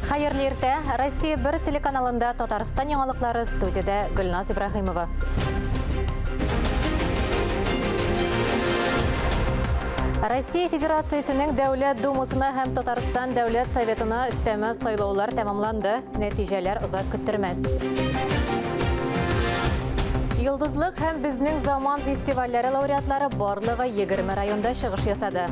Хәерле иртә! Россия 1 телеканалында Татарстан яңалыклары студиядә Гөлназ Ибраһимова. Россия Федерациясенең Дәүләт Думасына һәм Татарстан Дәүләт Советына өстәмә сайлаулар тәмамланды. Нәтиҗәләр озак көттермәс. Йолдызлык һәм Безнең заман фестивальләре лауреатлары барлыгы 20 районда чыгыш ясады.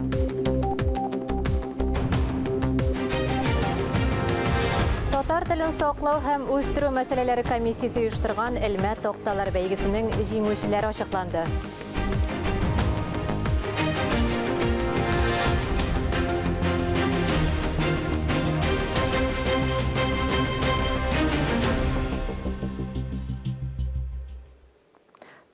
Татар телен саклау һәм үстерү мәсьәләләре комиссиясе оештырган элмә такталар бәйгесенең җиңүчеләре ачыкланды.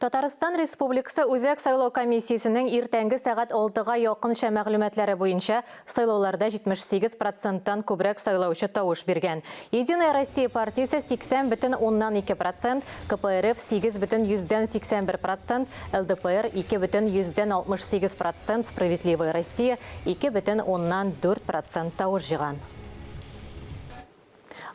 Татарстан Республикасы Үзәк сайлау комиссиясенең иртәнге сәгать алтыга якынча мәгълүматлары буенча, сайлауларда 78 проценттан күбрәк сайлаучы тавыш биргән. Единая Россия партиясе 80,2 процент, КПРФ 8,81 процент, ЛДПР 2,68 процент, Справедливая Россия 2,4 процент тавыш җыйган.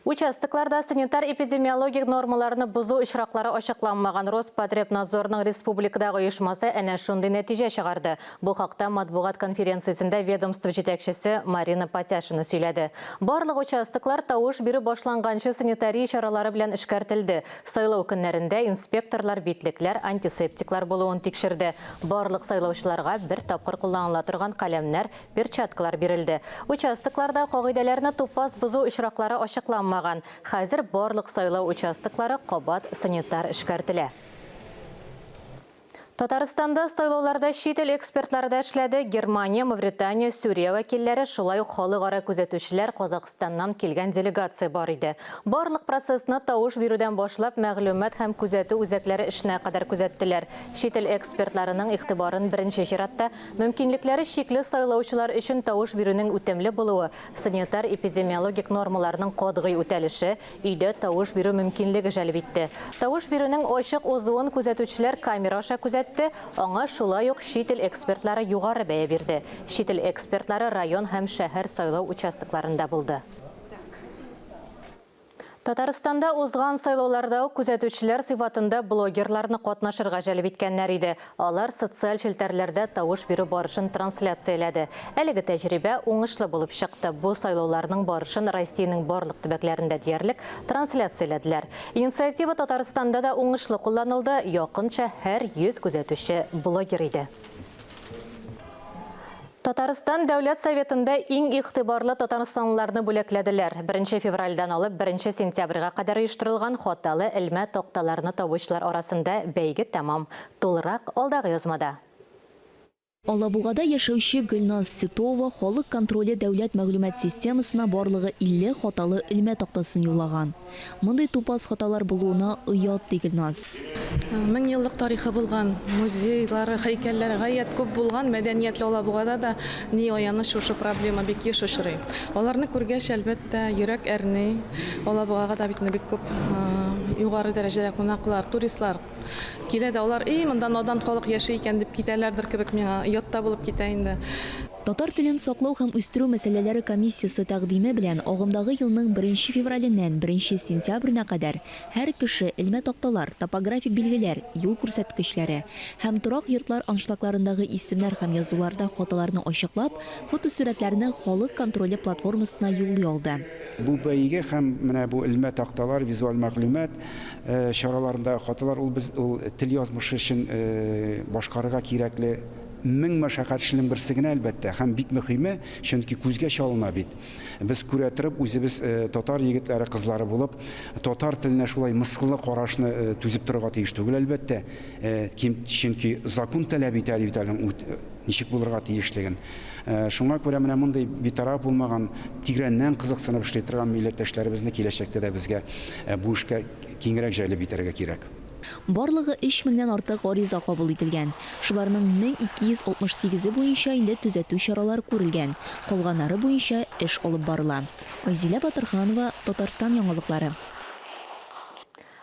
Участокларда санитар-эпидемиологик нормаларны бозу очраклары ачыкланмаган. Роспотребнадзорның республикадагы оешмасы әнә шундый нәтиҗә чыгарды. Бу хакта матбугат конференциясендә ведомство җитәкчесе Марина Патяшина сөйләде. Барлык участоклар тавыш бирү башланганчы санитария чаралары белән эшкәртелде. Сайлау көннәрендә инспекторлар битлекләр, антисептиклар булуын тикшерде. Барлык сайлаучыларга бер тапкыр кулланыла торган каләмнәр, Перчаткалар бирелде. Участокларда кагыйдәләрне тупас бозу очраклары ачыкланмаган. Хәзер барлык сайлау участоклары кабат санитар эшкәртелә. Татарстанда сайлауларда чит ил экспертлары да эшләде. Германия, Мавритания, Сүрия вәкилләре, шулай ук халыкара күзәтүчеләр, Казакъстаннан килгән делегация бар иде. Барлык процессны тавыш бирүдән башлап мәгълүмат һәм күзәтү үзәкләре эшенә кадәр күзәттеләр. Чит ил экспертларының игътибарын беренче чиратта Мөмкинлекләре чикле сайлаучылар өчен тавыш бирүнең үтемле булуы, санитар-эпидемиологик нормаларның катгый үтәлеше, өйдә тавыш бирү мөмкинлеге җәлеп итте. Тавыш бирүнең ачык узуын күзәтүчеләр камера аша күзәтте, аңа шулай ук чит ил экспертлары югары бәя бирде. Чит ил экспертлары район һәм шәһәр сайлау участокларында булды. Татарстанда узган сайлауларда ук күзәтүчеләр сыйфатында блогерларны катнашырга җәлеп иткәннәр иде. Алар социаль челтәрләрдә тавыш бирү барышын трансляцияләде. Әлеге тәҗрибә уңышлы булып чыкты. Бу сайлауларның барышын Россиянең барлык төбәкләрендә диярлек трансляцияләделәр. Инициатива Татарстанда да уңышлы кулланылды, якынча һәр 100 күзәтүче блогер иде. Татарстан Дәүләт Советында иң игътибарлы татарстанлыларны бүләкләделәр. Беренче февральдән алып беренче сентябрьгә кадәр оештырылган хаталы элмә такталарны табучылар арасында бәйге тәмам. Тулырак алдагы язмада. Алабугада яшәүче Гөлназ Титова Халык контроле дәүләт мәгълүмат системасына барлыгы 50 хаталы элмә тактасын юллаган. Мондый тупас хаталар булуына оят, ди Гөлназ. 1000 еллык тарихы булган, музейлары, һәйкәлләре гаять күп булган мәдәниятле Алабугада да, ни аяныч, шушы проблема бик еш очрый. Аларны күргәч, әлбәттә, йөрәк әрни. Алабугага да бит инде бик күп югары дәрәҗәдә кунаклар, туристлар килә дә, алар, И, монда надан халык яши икән, дип китәләрдер кебек миңа оят та булып китә инде. Татар телен саклау һәм үстерү мәсьәләләре комиссиясе тәкъдиме белән агымдагы елның беренче февраленнән беренче сентябренә кадәр һәр кеше элмә такталар, топографик билгеләр, юл күрсәткечләре һәм торак йортлар аншлагларындагы исемнәр һәм язуларда хаталарны ачыклап, фотосурәтләрне Халык контроле платформасына юллый алды. Бу бәйге һәм менә бу элмә такталар, визуаль мәгълүмат чараларындагы хаталар ул без ул тел язмышы өчен башкарырга кирәкле 1000 мәшәкать эшенең берсе генә, әлбәттә, һәм бик мөхиме, чөнки күзгә чалына бит. Без күрә торып, үзебез татар егетләре, кызлары булып, татар теленә шулай мыскыллы карашны түзеп торырга тиеш түгел, әлбәттә. Чөнки закон таләп итә бит аның ничек булырга тиешлеген. Шуңа күрә менә мондый битараф булмаган, тирәннән кызыксынып эшли торган милләттәшләребезне киләчәктә дә безгә бу эшкә киңрәк җәлеп итәргә кирәк. Барлыгы өч меңнән артык гариза кабул ителгән. Шуларның 1268-е буенча инде төзәтү чаралары күрелгән, калганнары буенча эш алып барыла. Айзилә Батырханова, Татарстан яңалыклары.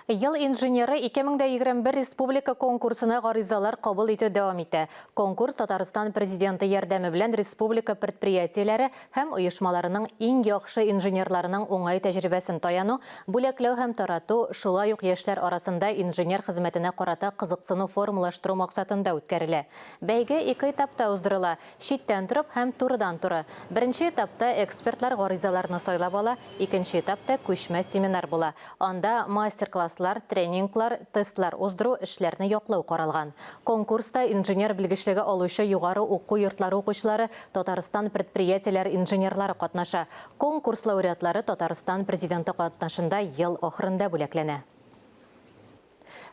Ел инженеры 2021 республика конкурсына гаризалар кабул итү дәвам итә. Конкурс Татарстан Президенты ярдәме белән республика предприятиеләре һәм оешмаларының иң яхшы инженерларының уңай тәҗрибәсен таяну, бүләкләү һәм тарату, шулай ук яшьләр арасында инженер хезмәтенә карата кызыксыну формалаштыру максатында үткәрелә. Бәйге ике этапта уздырыла, читтән торып һәм турыдан-туры. Беренче этапта экспертлар гаризаларны сайлап ала, икенче этапта күчмә семинар була. Анда мастер-класслар, тренинглар, тестлар уздыру, эшләрне яклау каралган. Конкурста инженер белгечлеге алучы югары уку йортлары укучылары, Татарстан предприятиеләре инженерлары катнаша. Конкурс лауреатлары Татарстан Президенты катнашында ел ахырында бүләкләнә.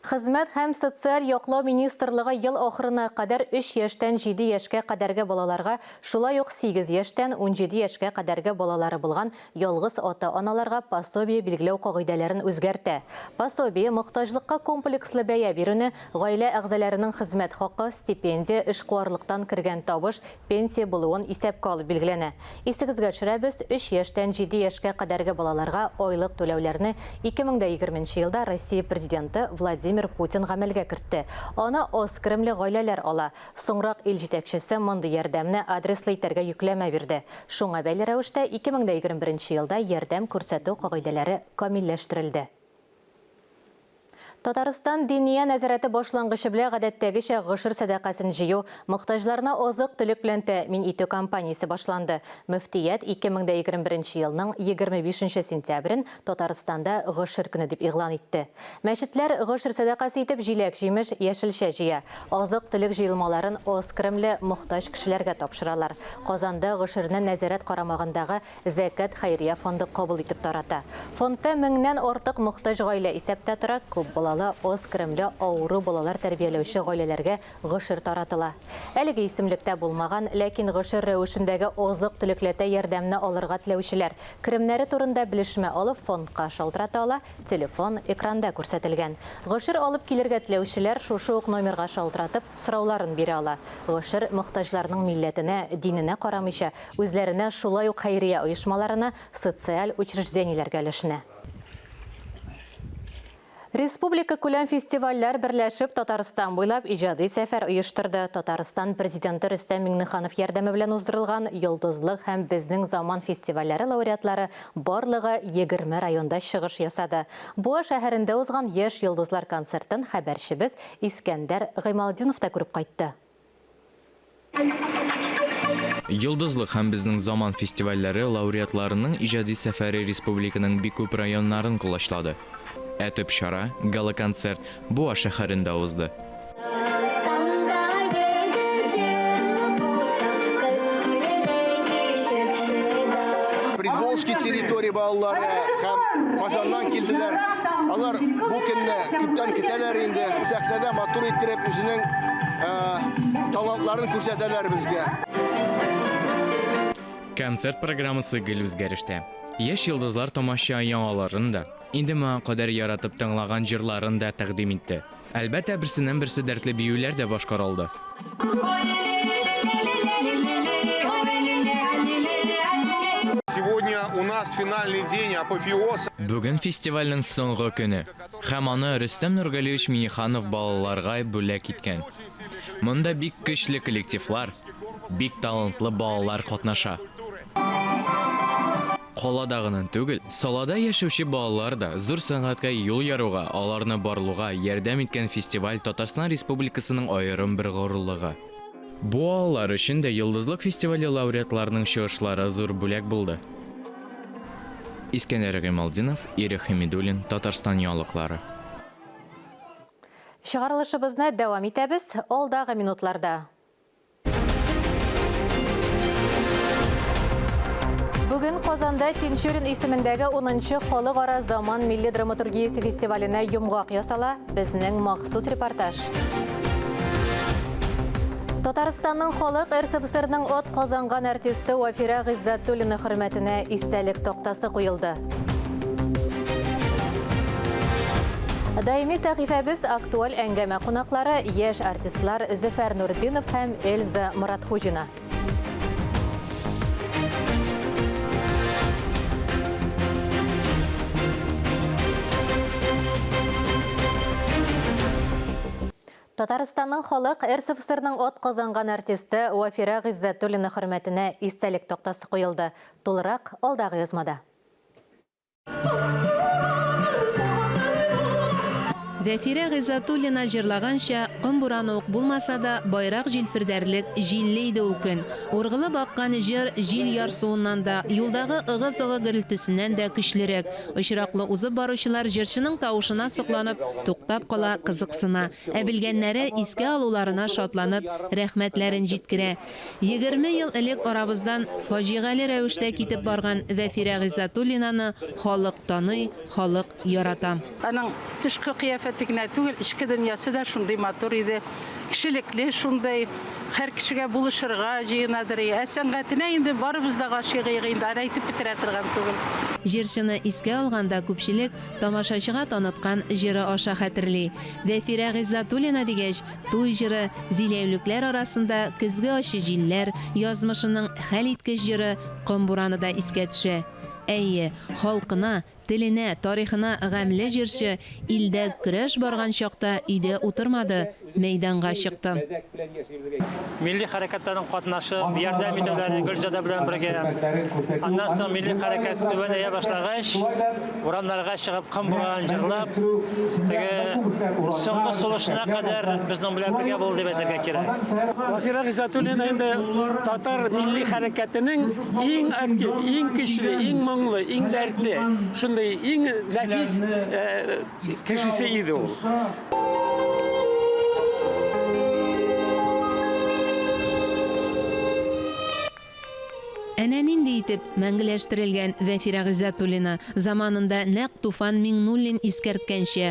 Хезмәт һәм социаль яклау министрлыгы ел ахырына кадәр өч яшьтән җиде яшькә кадәрге балаларга, шулай ук сигез яшьтән 17 яшькә кадәрге балалары булган ялгыз ата-аналарга пособие билгеләү кагыйдәләрен үзгәртә. Пособие, мохтаҗлыкка комплекслы бәя бирүне, гаилә әгъзаларының хезмәт хакы, стипендия, эшкуарлыктан кергән табыш, пенсия булуын исәпкә алып билгеләнә. Исегезгә төшерәбез, өч яшьтән җиде яшькә кадәрге балаларга айлык түләүләрне 2020 нче елда Россия Президенты Владимир Путин гамәлгә кертте. Аны аз керемле гаиләләр ала. Соңрак ил җитәкчесе мондый ярдәмне адреслы итәргә йөкләмә бирде. Шуңа бәйле рәвештә 2021 нче елда ярдәм күрсәтү кагыйдәләре камилләштерелде. Татарстан Диния нәзарәте башлангычы белән гадәттәгечә гошер сәдакасын җыю, мохтаҗларны азык-төлек белән тәэмин итү кампаниясе башланды. Мөфтият 2021 нче елның 25 нче сентябрен Татарстанда гошер көне дип игълан итте. Мәчетләр гошер сәдакасы итеп җиләк-җимеш, яшелчә җыя. Азык-төлек җыелмаларын аз керемле, мохтаҗ кешеләргә тапшыралар. Казанда гошерне нәзарәт карамагындагы Зәкят хәйрия фонды кабул итеп тарата. Фондта меңнән артык мохтаҗ гаилә исәптә тора, күп балалы, аз керемле, авыру балалар тәрбияләүче гаиләләргә гошер таратыла. Әлеге исемлектә булмаган, ләкин гошер рәвешендәге азык-төлекләтә ярдәмне алырга теләүчеләр, керемнәре турында белешмә алып, фондка шалтырата ала, телефон экранда күрсәтелгән. Гошер алып килергә теләүчеләр шушы ук номерга шалтыратып, сорауларын бирә ала. Гошер мохтаҗларның милләтенә, диненә карамыйча, Үзләренә, шулай ук хәйрия оешмаларына, социаль учреждениеләргә өләшенә. Республикакүләм фестивальләр берләшеп Татарстан буйлап иҗади сәфәр оештырды. Татарстан Президенты Рөстәм Миңнеханов ярдәме белән уздырылган Йолдызлык һәм Безнең заман фестивальләре лауреатлары барлыгы 20 районда чыгыш ясады. Буа шәһәрендә узган Яшь йолдызлар концертын хәбәрчебез Искәндәр Гыймалтдинов та күреп кайтты. Йолдызлык һәм Безнең заман фестивальләре лауреатларының иҗади сәфәре республиканың бик күп районнарын колачлады. Ә төп чара, гала-концерт Буа шәһәрендә узды. Приволжский территория балалары һәм Казаннан килделәр. Алар бу көнне күптән көтәләр инде. Сәхнәдә матур иттереп үзенең талантларын күрсәтәләр безгә. Концерт программасы гел үзгәрештә. Яшь йолдызлар тамаша яңаларын да, инде моңа кадәр яратып тыңлаган җырларын да тәкъдим итте. Әлбәттә, берсеннән-берсе дәртле биюләр дә башкарылды. Сегодня у нас финальный день, апофеоз. Бүген фестивальнең соңгы көне. Һәм аны Рөстәм Нургалиевич Миңнеханов балаларга бүләк иткән. Монда бик көчле коллективлар, бик талантлы балалар катнаша. Калада гына түгел, салада яшәүче балалар да зур сәнгатькә юл яруга, аларны барлуга ярдәм иткән фестиваль Татарстан Республикасының аерым бер горурлыгы. Буалылар өчен дә Йолдызлык фестивале лауреатларының чыгышлары зур бүләк булды. Искәндәр Гыймалтдинов, Ирек Хәмидуллин, Татарстан яңалыклары. Чыгарылышыбызны дәвам итәбез алдагы минутларда. Бүген Казанда Тинчурин исемендәге 10нчы халыкара заман милли драматургиясе фестиваленә йомгак ясала. Безнең махсус репортаж. Татарстанның халык РСФСРның от казанган артисты Вафира Гыйззәтуллина хөрмәтенә истәлек тактасы куелды. Даими сәхифәбез актуаль әңгәмә кунаклары яшь артистлар Зөфәр Нуртдинов һәм Эльза Моратхуҗина. Татарстанның халык РСФСРның атказанган артисты Вафирә Гыйззәтуллина хөрмәтенә истәлек тактасы куелды. Тулырак алдагы язмада. Вәфирә Гыйззәтуллина җырлаганча, ком бураны ук булмаса да, байрак җилфердәрлек җилле иде ул көн. Ургылып аккан җыр җил ярсуыннан да, юлдагы ыгы-зыгы гөрелтесеннән дә көчлерәк. Очраклы узып баручылар җырчының тавышына сокланып, туктап кала, кызыксына. Ә белгәннәре, искә алуларына шатланып, рәхмәтләрен җиткерә. 20 ел элек арабыздан фаҗигале рәвештә китеп барган Вәфирә Гыйззәтуллинаны халык таный, халык ярата. Аның тышкы кыяфәте генә түгел, эчке дөньясы да шундый матур иде. Кешелекле шундый, һәр кешегә булышырга җыенадыр. Ә сәнгатенә инде барыбыз да гашыйк инде, аны әйтеп бетерә торган түгел. Җырчыны искә алганда күпчелек тамашачыга таныткан җыры аша хәтерли. Вәфирә Гыйззәтуллина дигәч, туй җыры, зиләүлекләр арасында көзге ачы җилләр, язмышының хәлиткеч җыры Ком бураны да искә төшә. Әйе, халкына, теленә, тарихына гамьле җырчы илдә көрәш барган чакта өйдә утырмады, мәйданга чыкты. Милли хәрәкәтләрнең катнашып, ярдәм итүләре Гөлзада белән бергә. Аннан соң милли хәрәкәт түбәнәя башлагач, урамнарга чыгып ком буран җырлап, теге соңгы сулышына кадәр безнең белән бергә булды дип әйтергә кирәк. Вафира Гыйззәтуллина инде татар милли хәрәкәтенең иң актив, иң көчле, иң моңлы, иң дәртле, шундый иң нәфис Кешесе иде ул. Әнә нинди итеп мәңгеләштерелгән Вәфирә Гыйззәтуллина, заманында нәкъ Туфан Миңнуллин искәрткәнчә,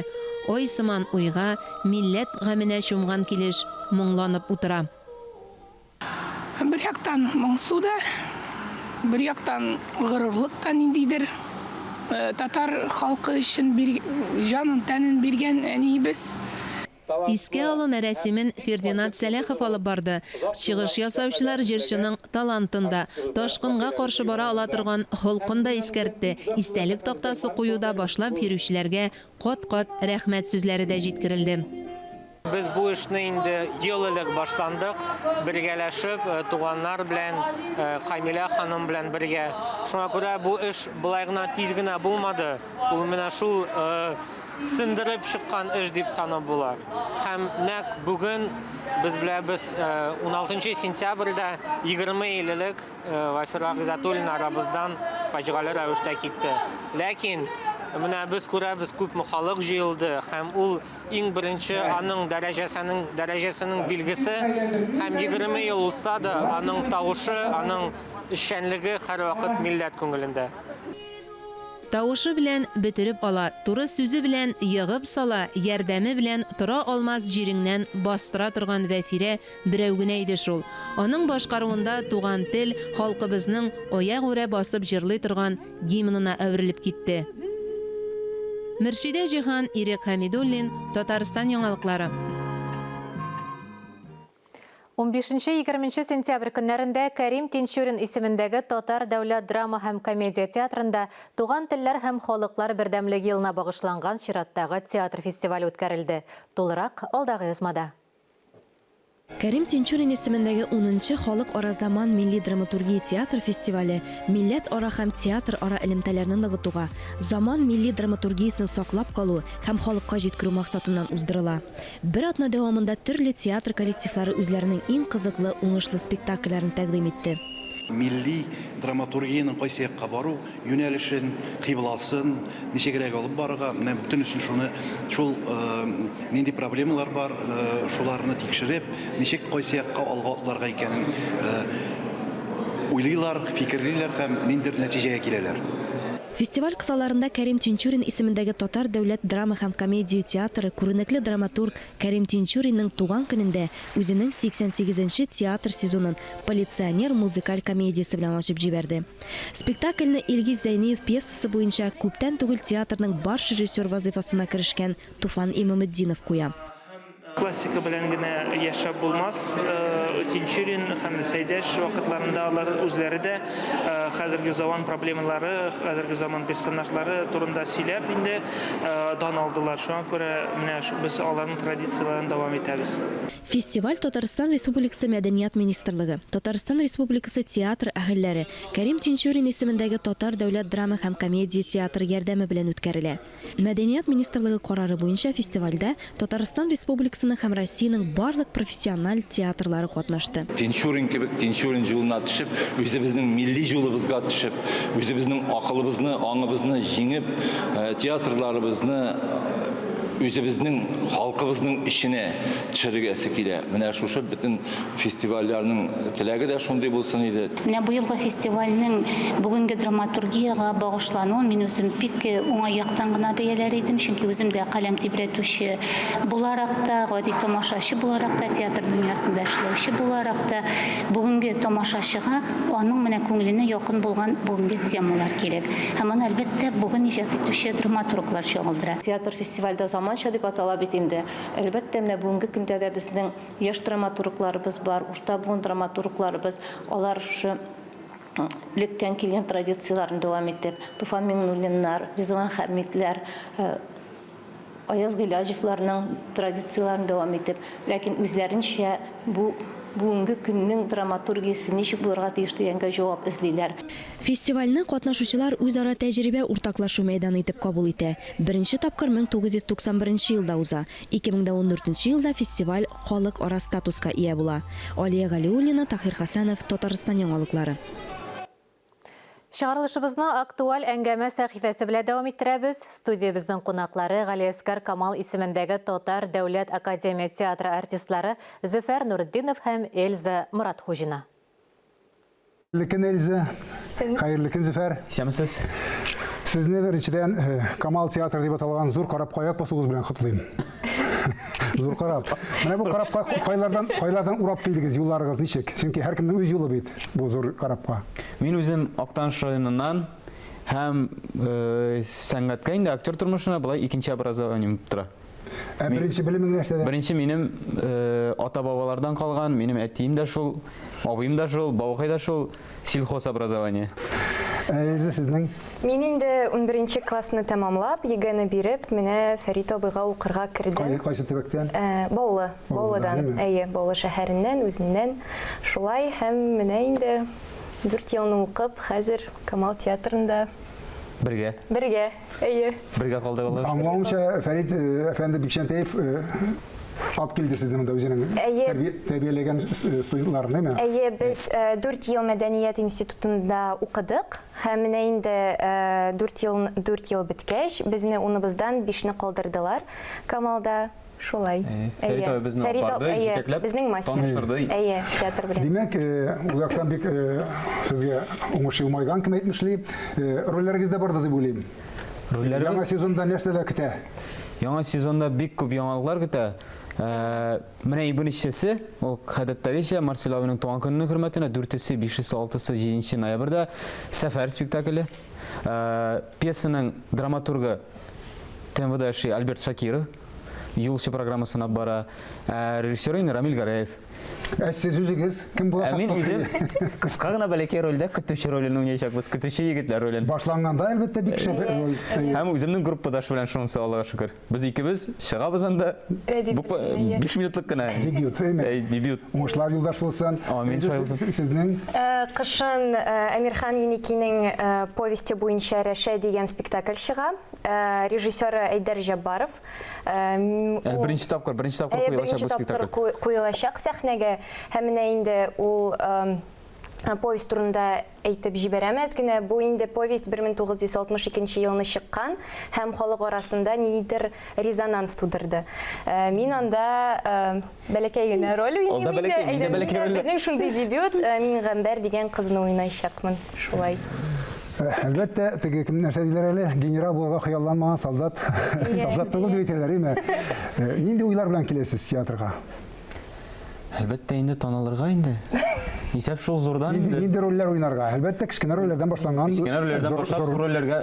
ай сыман уйга, милләт гаменә чумган килеш моңланып утыра. Бер яктан моңсу да, бер яктан горурлык та ниндидер. Татар халкы өчен җанын, тәнен биргән әниебез. Искә алу мәрасимен Фердинат Сәләхов алып барды. Чыгыш ясаучылар җырчының талантын да, ташкынга каршы бара ала торган холкын да искәртте, истәлек тактасы куюда башлап йөрүчеләргә кат-кат рәхмәт сүзләре дә җиткерелде. Без бу эшне инде ел элек башландык, бергәләшеп, туганнар белән, Камилә ханым белән бергә. Шуңа күрә бу эш болай гына тиз генә булмады. Ул менә шул сындырып чыккан эш дип санап була. Һәм нәкъ бүген без беләбез, 16 сентябрьдә 20 ел элек Вафира Гыйззәтуллина арабыздан фаҗигале рәвештә китте. Ләкин менә без күрәбез, күпме халык җыелды һәм ул Иң беренче аның дәрәҗәсенең дәрәҗәсенең билгесе һәм 20 ел узса да аның тавышы, аның эшчәнлеге һәрвакыт милләт күңелендә. Тавышы белән бетереп ала, туры сүзе белән егып сала, ярдәме белән тора алмас җиреңнән бастыра торган Вәфирә берәү генә иде шул. Аның башкаруында туган тел халкыбызның аягүрә басып җырлый торган гимнына әверелеп китте. Мөршидә Җиһан, Ирек Хәмидуллин, Татарстан яңалыклары. Унбишенче-егерменче сентябрь көннәрендә Кәрим Тинчурин исемендәге Татар дәүләт драма һәм комедия театрында Туган телләр һәм халыклар бердәмлеге елына багышланган чираттагы театр фестивале үткәрелде. Тулырак алдагы язмада. Кәрим Тинчурин исемендәге унынчы Халыкара Заман милли драматургия театр фестивале милләтара һәм театрара элемтәләрне ныгытуга, заман милли драматургиясен саклап калу һәм халыкка җиткерү максатыннан уздырыла. Бер атна дәвамында төрле театр коллективлары үзләренең иң кызыклы, уңышлы спектакльләрен тәкъдим итте. Милли драматургиянең кайсы якка бару юнәлешен, кыйбласын ничегрәк алып барырга, менә бөтенесен шуны, шул нинди проблемалар бар, шуларны тикшереп, ничек кайсы якка алга атларга икәнен уйлыйлар, фикерлиләр һәм ниндидер нәтиҗәгә киләләр. Фестиваль кысаларында Кәрим Тинчурин исемендәге Татар дәүләт драма һәм комедия театры күренекле драматург Кәрим Тинчуринның туган көнендә үзенең 88 нче театр сезонын Полиционер музыкаль комедиясе белән ачып җибәрде. Спектакльне Илгиз Зәйниев пьесасы буенча күптән түгел театрның баш режиссер вазыйфасына керешкән Туфан Имаметдинов куя. Классика белән генә яшәп булмас. Тинчурин һәм Сәйдәш вакытларында алар үзләре дә хәзерге заман проблемалары, хәзерге заман персонажлары турында сөйләп инде дан алдылар. Шуңа күрә менә без аларның традицияләрен дәвам итәбез. Фестиваль Татарстан Республикасы Мәдәният министрлыгы, Татарстан Республикасы театр әһелләре, Кәрим Тинчурин исемендәге Татар дәүләт драма һәм комедия театры ярдәме белән үткәрелә. Мәдәният министрлыгы карары буенча фестивальдә Татарстан Республикасының һәм Россиянең барлык профессиональ театрлары катнашты. Тинчурин кебек Тинчурин җулына төшеп, үзебезнең милли җулыбызга төшеп, үзебезнең акылыбызны, аңыбызны җиңеп, театрларыбызны үзебезнең халкыбызның эченә төшерергәсе килә. Менә шушы бөтен фестивальләрнең теләге дә шундый булсын иде. Менә быелгы фестивальнең бүгенге драматургиягә багышлануын мин үзем бик уңай яктан гына бәяләр идем, чөнки үзем дә каләм тибрәтүче буларак та, гади тамашачы буларак та, театр дөньясында эшләүче буларак та, бүгенге тамашачыга аның менә күңеленә якын булган бүгенге темалар кирәк. Һәм аны, әлбәттә, бүген иҗат итүче драматурглар чагылдыра. Театр фестивальдә заманча дип атала бит инде. Әлбәттә, менә бүгенге көндә дә безнең яшь драматургларыбыз бар, урта буын драматургларыбыз, алар шушы электән килгән традицияләрне дәвам итеп, Туфан Миңнуллиннар, Ризван Хәмидләр, Аяз Гыйләҗевларның традицияләрен дәвам итеп, ләкин үзләренчә бу бүгенге көннең драматургиясе ничек булырга тиеш дигәнгә җавап эзлиләр. Фестивальне катнашучылар үзара тәҗрибә уртаклашу мәйданы итеп кабул итә. Беренче тапкыр 1991 елда уза. 2014 елда фестиваль халыкара статуска ия була. Алия Галиуллина, Таһир Хәсәнов, Татарстан яңалыклары. Чыгарылышыбызны актуаль әңгәмә сәхифәсе белән дәвам иттерәбез. Студиябезнең кунаклары Галиәсгар Камал исемендәге Татар дәүләт академия театры артистлары Зөфәр Нуретдинов һәм Эльза Моратхуҗина. Хәерле көн, Эльза. Хәерле көн, Зөфәр. Исәнмесез. Сезне беренчедән э, Камал театры дип аталган зур корабка аяк басуыгыз белән котлыйм. Зур кораб. Менә бу корабка кайлардан кайлардан урап килдегез, юлларыгыз ничек? Чөнки һәркемнең үз юлы бит бу зур корабка. Мин үзем Актаныш районыннан һәм э, сәнгатькә инде актер тормышына былай икенче образованием тора. Ә беренче белемең нәрсәдә? Беренче минем э, ата-бабалардан калган, минем әтием дә шул, абыем да шул, бабакай да шул, сельхозобразование. Ә Эльза сезнең? Мин инде унберенче классны тәмамлап, ЕГЭны биреп, менә Фәрит абыйга укырга кердем. Кайсы төбәктән? Баулы, Баулыдан, әйе, Баулы шәһәреннән, үзеннән. Шулай һәм менә инде дүрт елны укып, хәзер Камал театрында. Бергә. Бергә, әйе. Бергә калдык, Аллага шөкер. Аңлавымча, Фәрит әфәнде Бикчәнтәев алып килде сезне монда үзенең тәрбияләгән студентларын, әйме? Әйе, без дүрт ел мәдәният институтында укыдык. Һәм менә инде дүрт ел, дүрт ел беткәч, безне уныбыздан бишне калдырдылар Камалда. Шулай. Фәрит абый безне алып барды, җитәкләп, безнең мастер. таныштырды. Әйе, театр белән. Димәк, ул яктан бик сезгә уңыш елмайган, кем әйтмешли. Рольләрегез дә барды дип уйлыйм. Рольләребез? Яңа сезонда нәрсәләр көтә? Яңа сезонда бик күп яңалыклар көтә. Менә ибнечесе, ул гадәттәгечә Марсель абыйның туган көненең хөрмәтенә дүртесе, бишесе, алтысы, җиденче ноябрьдә Сәфәр спектакле. Пьесаның драматургы ТНВда эшли Альберт Шакиров. Юлчы программасын алып бара. Ә режиссеры инде Рамил Гәрәев. Ә сез үзегез кем булачаксыз? Ә мин үзем кыска гына бәләкәй рольдә көтүче ролен уйнаячакбыз, көтүче егетләр ролен. Башланганда, әлбәттә, бик шәп роль. Һәм үземнең группадаш белән шунысы, Аллага шөкер. Без икебез чыгабыз анда. Буквально 5 минутлык кына. Дебют, әйме? Әй, дебют. Уңышлар юлдаш булсын. Амин, шулай булсын. Сезнең? Кышын Әмирхан Еникинең повесте буенча Рәшә дигән спектакль чыга. Режиссеры Әйдәр Җаббаров. Әле беренче тапкыр, беренче тапкыр куелачак бу спектакль. Беренче тапкыр куелачак сәхнәгә. Һәм менә инде ул повесть турында әйтеп җибәрәм әз генә. Бу инде повесть 1962 елны чыккан һәм халык арасында ниндидер резонанс тудырды. Мин анда бәләкәй генә роль уйныйм инде. Әйдә, бәләкәй роль. Безнең шундый дебют, мин Гамбәр дигән кызны уйнаячакмын. Шулай. Әлбәттә, теге кем нәрсә диләр әле, генерал булырга хыялланмаган солдат, солдат түгел дип әйтәләр, әйме? Нинди уйлар белән киләсез театрга? Әлбәттә инде танылырга инде. Исәп шул зурдан инде. Нинди рольләр уйнарга? Әлбәттә, кечкенә рольләрдән башланган. Кечкенә рольләрдән башлап зур рольләргә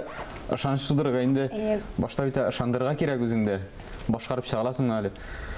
ышаныч тудырырга инде. Башта бит ышандырырга кирәк үзеңдә. Башкарып чыга аласыңмы әле?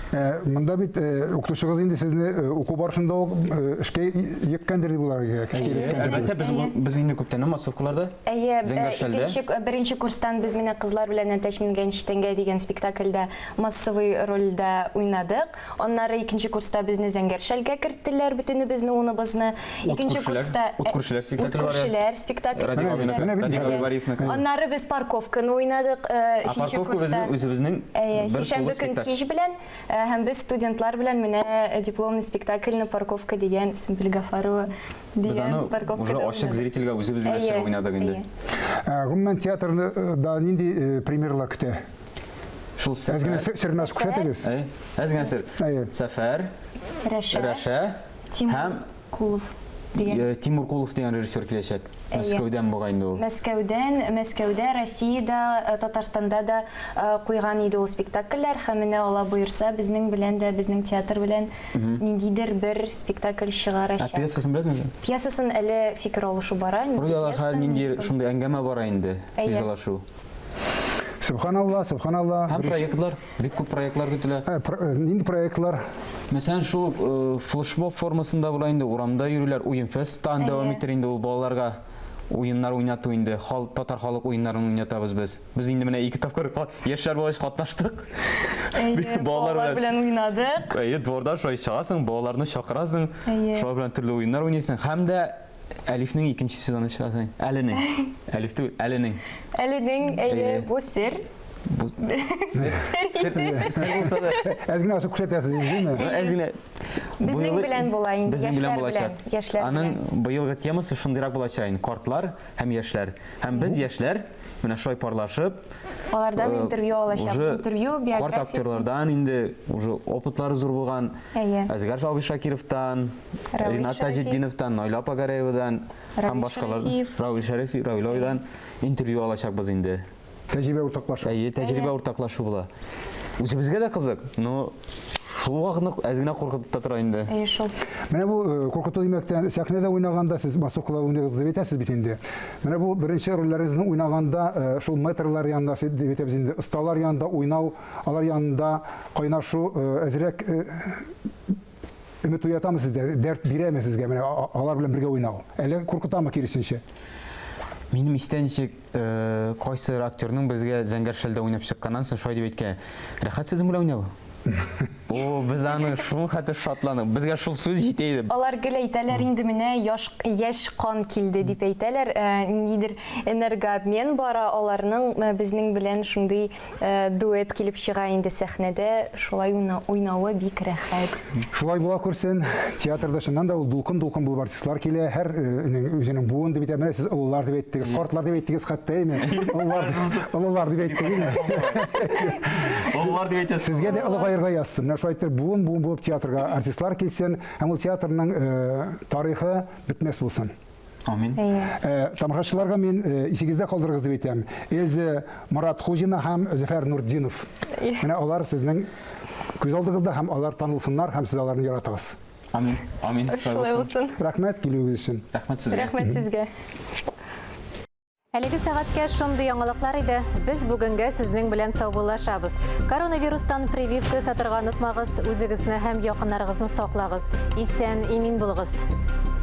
Ә, монда бит э, укытучыгыз инде сезне э, уку барышында ук э, эшкә йөккәндер дип уйларга кирәк. Эшкә өйрәткәндер. Әлбәттә, без без инде күптәннән массовкаларда. Әйе, Зәңгәр шәлдә. икенче, беренче курстан без менә кызлар белән Әтәч менгән читәнгә дигән спектакльдә массовый рольдә уйнадык. Аннары икенче курста безне Зәңгәр шәлгә керттеләр, бөтенебезне, уныбызны. Ут Икенче күршеләр, курста Ут күршеләр спектакле бар. Ут күршеләр спектакле. Радик абыйныкы, Радик абый Бариевныкы. Аннары без парковканы уйнадык, Ә өченче парковка курста. безнең үзебезнең Әйе, бер сишәмбе тулы көн спектакль. кич белән һәм без студентлар белән менә дипломный спектакльне Парковка дигән Сөмбел Гафарова Без дигән аны парковкада уже ачык уйнадык. зрительгә үзебез генә Әйе, чыгып уйнадык инде. әйе. Ә, гомумән театрны да нинди премьералар көтә? Шул Әз генә сәфәр. сер мәс күрсәтегез. Әйе, әз генә сер. Сәфәр, Рәшә, Рәшә Тимур һәм Кулов дигән. э, Тимур Кулов дигән режиссер киләчәк. Әйе. Мәскәүдән бугай инде ул. Мәскәүдән, Мәскәүдә, Россиядә, э, Татарстанда да э, куйган иде ул спектакльләр һәм менә Алла боерса, безнең белән дә, безнең театр белән ниндидер бер спектакль Ә чыгарачак. пьесасын беләсеңме? Пьесасын әле фикер алышу бара. Нинди Вроде пьеса, хәзер нинди шундый әңгәмә бара инде, Әйе. ризалашу. Сөбханалла, сөбханалла. Һәм проектлар, бик күп проектлар көтелә. Э, э, нинди проектлар? Мәсәлән, шул э, флешмоб формасында була инде, урамда йөрүләр, уен фест тагын дәвам итер инде ул балаларга уеннар уйнату инде, хал, татар халык уеннарын уйнатабыз без. Без инде менә ике тапкыр яшьләр булгач катнаштык. Әйе, балалар белән уйнадык. Әйе, дворда шулай чыгасың, балаларны чакырасың, шулар белән төрле уеннар уйныйсың. Һәм дә Әлифнең икенче сезоны чыга. Әленең. Әлиф түгел, Әленең. Әленең, әйе, бу сер. Бу сер. Сер булса да. Әз генә ачып күрсәтәсез инде, димме? Әз генә. Безнең белән була инде, Безнең белән яшьләр белән. булачак. Яшьләр Аның белән. быелгы темасы шундыйрак булачак инде, картлар һәм яшьләр. Һәм без яшьләр менә шулай парлашып, Алардан э, интервью алачак. уже Интервью, карт биографиясе. актерлардан инде уже опытлары зур булган Әйе. Әзгар абый Шакировтан, Равил Ринат Шәрәфиев. Таҗетдиновтан, Наилә апа Гәрәевадан Равил һәм башкалар. Шәрәфиев. Равил Шәрәфи, Равил абыйдан интервью алачакбыз инде. Тәҗрибә уртаклашу. Әйе, тәҗрибә уртаклашу була. Үзебезгә дә кызык, но шул вакытны әз генә куркытып та тора инде. Әйе шул. Менә бу э, куркыту димәктән, сәхнәдә уйнаганда сез массовкалар уйныгыз дип әйтәсез бит инде. Менә бу беренче рольләрегезне уйнаганда э, шул мэтрлар янында дип әйтәбез инде, осталар янында уйнау, алар янында кайнашу э, әзрәк өмет уятамы сездә, дәрт бирәме сезгә менә алар белән бергә уйнау? Әллә куркытамы киресенчә? Минем истә ничек э, кайсы актерның безгә Зәңгәр шәлдә уйнап чыкканнан соң шулай дип әйткән. Рәхәт сезнең белән уйнау. О, без аны шул хәтле шатландык. Безгә шул сүз җитә иде. Алар гел әйтәләр инде менә яшь яшь кан килде дип әйтәләр. Э, ниндидер энергообмен бара аларның э, безнең белән шундый Э, дуэт килеп чыга инде сәхнәдә, шулай уйнавы бик рәхәт. Шулай була күрсен. Театрда чыннан да ул дулкын-дулкын булып артистлар килә. Һәр э, үзенең буын дип әйтә. Менә сез олылар дип әйттегез, картлар дип әйттегез хәтта, әйме? Олылар, олылар дип әйттегез. Олылар дип әйтәсез. Сезгә дә олыгаерга язсын. Менә шулай итеп буын-буын булып театрга артистлар килсен һәм ул театрның э, тарихы бетмәс булсын. Амин. Э, тамашачыларга мин э, исегездә калдырыгыз дип әйтәм. Эльза Мурат Хуҗина һәм Зөфәр Нуртдинов. Менә алар сезнең күз алдыгызда һәм алар танылсыннар һәм сез аларны яратыгыз. Амин. Амин. Шулай булсын. Рәхмәт килүегез өчен. Рәхмәт сезгә. Рәхмәт сезгә. Әлеге сәгатькә шундый яңалыклар иде. Без бүгенгә сезнең белән саубуллашабыз. Коронавирустан прививка ясатырга онытмагыз, үзегезне һәм якыннарыгызны саклагыз. Исән, имин булыгыз.